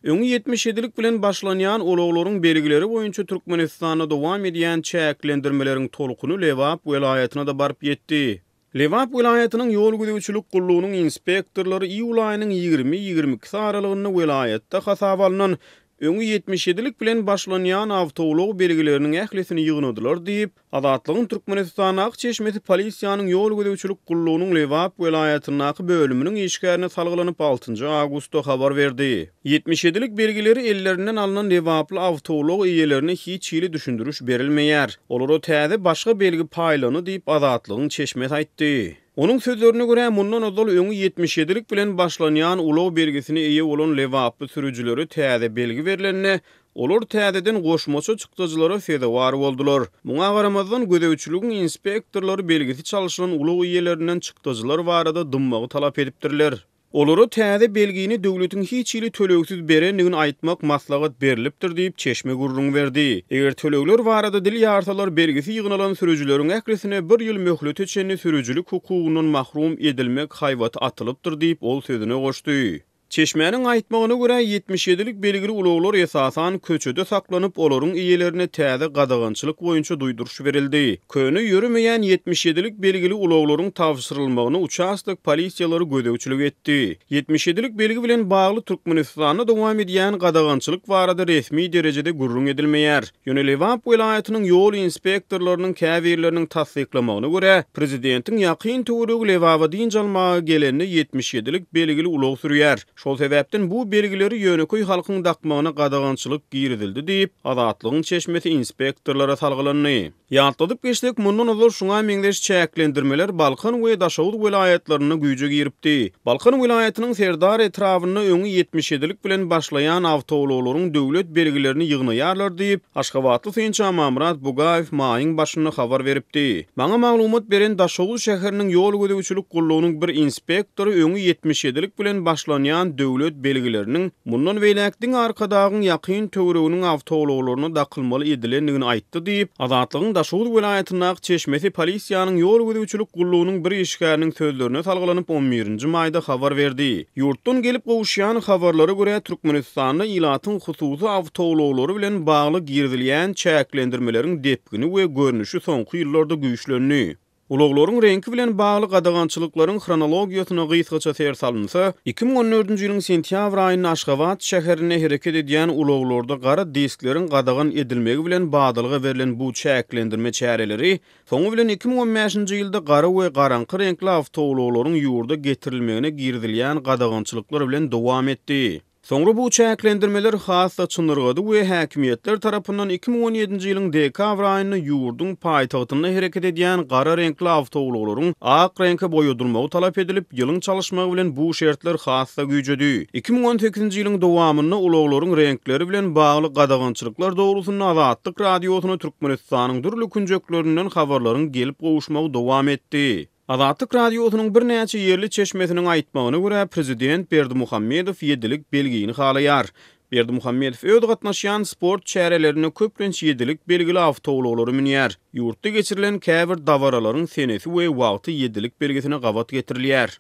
Öňi 77-lik bilen başlanýan ulaglaryň belgileri boýunça Türkmenistanda dowam edýän çäklendirmeleriň tolkuny Lebap welaýatyna-da baryp ýetdi. Lebap welaýatynyň ýol gözegçilik gullugynyň inspektorlary iýul aýynyň 20, 22-si aralygynda welaýatda hasaba alnan öňi 77-lik bilen başlanýan awtoulag belgileriniň ählisini ýygnadylar diýip, Azatlygyň Türkmenistandaky çeşmesi polisiýanyň ýol gözegçilik gullugynyň Lebap welaýatyndaky bölüminiň işgärine salgylanyp, altynjy awgustda habar berdi. 77-lik belgileri ellerinden alnan lebaply awtoulag eýelerine hiç hili düşündiriş berilmeýär. Olara täze başga belgi paýlandy diýip, Azatlygyň çeşmesi aýtdy. Onuň sözlerine görä, mundan ozal öňi 77-lik bilen başlanýan ulag belgisine eýe bolan lebaply sürüjilere täze belgi berlende, Olar täzeden goşmaça çykdajylara sezewar boldular. Muňa garamazdan, gözegçiligiň inspektorlary belgisi çalşylan ulag eýelerinden çykdajylar barada dymmagy talap edipdirler. Olara täze belgini döwletiň hiç hili tölegsiz berendigini aýtmak maslahat berlipdir diýip, çeşme gürrüň berdi. Eger tölegler barada dil ýarsalar, belgisi ýygnalan sürüjileriň ählisine bir ýyl möhlete çenli sürüjilik hukugyndan mahrum edilmek haýbaty atylypdyr diýip, ol sözüne goşdy. Çeşmäniň aýtmagyna görä, 77-lik belgili ulaglar esasan köçede saklanyp, olaryň eýelerine täze gadagançylyk boýunça duýduryş berildi. Köne ýöremeýän 77-lik belgili ulaglaryň tabşyrylmagyna uçastok polisiýalary gözegçilik etdi. 77-lik belgi bilen bagly Türkmenistanda dowam edýän gadagançylyk barada resmi derejede gürrüň edilmeýär. Ýöne Lebap welaýatynyň ýol inspektorlarynyň käbirleriniň tassyklamagyna görä, prezidentiň ýakyn töweregi Lebaba dynç almaga gelende 77-lik belgili ulag sürýär. Şol sebäpden bu belgileri ýönekeý halkyň dakmagyna gadagançylyk girizildi diýip, Azatlygyň çeşmesi inspektorlara salgylandy. Ýatladyp geçsek, mundan ozal şuňa meňzeş çäklendirmeler Balkan we Daşoguz welaýatlarynda güýje giripdi. Balkan welaýatynyň Serdar etrabynda öňi 77-lik bilen başlaýan awtoulaglaryň döwlet belgilerini ýygnaýarlar diýip, aşgabatly synçy Amanmyrat Bugaýew maýyň başynda habar beripdi. Maňa maglumat beren Daşoguz şäheriniň ýol gözegçilik gullugynyň bir inspektory öňi 77-lik bilen başlanýan döwlet belgileriniň Mundan beýläk diňe Arkadagyň ýakyn töwereginiň awtoulaglaryna dakylmaly edilendigini aýtdy diýip, Azatlygyň Daşoguz welaýatyndaky çeşmesi polisiýanyň ýol gözegçilik gullugynyň bir işgäriniň sözlerine salgylanyp, on birinji maýda habar berdi. Ýurtdan gelip gowuşýan habarlara görä, Türkmenistanda ilatyň hususy awtoulaglary bilen bagly girizilýän çäklendirmeleriň depgini we görnüşi soňky ýyllarda güýçlendi. Ulaglaryň reňki bilen bagly gadagançylyklaryň hronologiýasyna gysgaça ser salynsa, 2014-nji ýylyň sentýabr aýynda Aşgabat şäherinde hereket edýän ulaglarda gara diskleriň gadagan edilmegi bilen badalga berlen bu çäklendirme çäreleri soňy bilen 2015-nji ýylda gara we garaňky reňkli awtoulaglaryň ýurda getirilmegine girizilýän gadagançylyklar bilen dowam etdi. Soňra bu çäklendirmeler has-da çynyrgady we häkimiýetler tarapyndan 2017-nji ýylyň dekabr aýynda ýurduň paýtagtynda hereket edýän gara reňkli awtoulaglaryň ak reňke boýadylmagy talap edilip, ýylyň çalyşmagy bilen bu şertler has-da güýjedi. 2018-nji ýylyň dowamynda ulaglaryň reňkleri bilen bagly gadagançylyklar dogrusynda Azatlyk Radiosyna Türkmenistanyň dürli künjeklerinden habarlaryň gelip gowuşmagy dowam etdi. Azatlyk Radiosynyň birnäçe ýerli çeşmesiniň aýtmagyna görä, prezident Berdimuhamedow ýedilik belgini halaýar. Berdimuhamedow öz gatnaşýan sport çärelerinde köplenç ýedilik belgili awtoulaglara münýär. Ýurtda geçirilen käbir dabaralaryň senesi we wagty ýedilik belgisine gabat getirilýär.